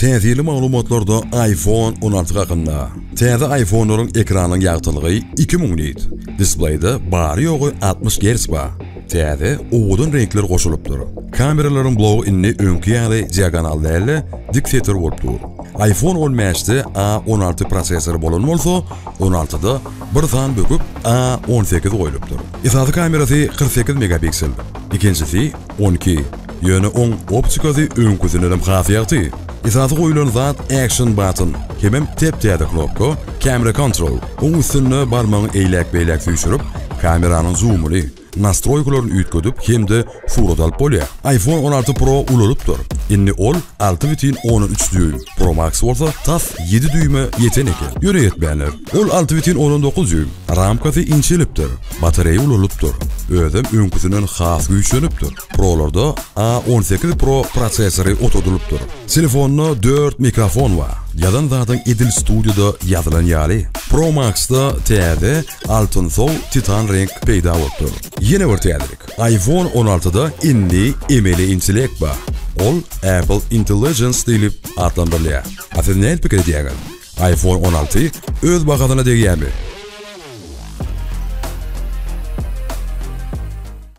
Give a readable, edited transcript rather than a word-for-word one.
Täsirli maglumatlarda iPhone 16 hakynda. Täze iPhone-laryň ekranynyň ýagtylygy 2000 nit. Displeýde bary-ýogy 60 gerts bar. Täze, owadan reňkler goşulypdyr. Kameralaryň blogy indi öňki ýaly diagonal däl-de, dik setir bolup dur. iPhone 15-de A16 prosessory bolan bolsa, 16-da bir san böküp A18 goýlupdyr. Esasy kamerasy 48 megapiksel, ikinjisi 12. Ýöne oň optikasy öňküsindenem has ýagty. Esasy goýulan zat Action Button hemem tep-täze knopka Camera Control. Oň üstünde barmagyňy eýläk-beýläk süýşürip, kameranyň zoomyny, nastroýkalaryny üýtgedip hem-de surat alyp bolýar. iPhone 16 Pro ulalypdyr. Indi ol 6,3 dýuým, Pro Max bolsa tas 7 dýuýma ýeten eken. Ýöne ýetmändir. Ol 6,9 dýuým. Ramkasy inçelipdir, batareýa ulalypdyr. Özem öňküsinden has güýçlenipdir. Pro-larda A 18 Pro prosessory oturdylypdyr. Telefonda dört mikrofon bar. Ýazan zadyň edil studiýada ýazylan ýaly. Pro Max-da täze altynsow titan reňk peýda bolupdyr. Ýene bir täzelik, iPhone 16-da indi emeli intellekt bar. Ol Apple Intelligence diýlip atlandyrylýar. A siz nähili pikir edýäňiz? iPhone 16 öz bahasyna degýärmi?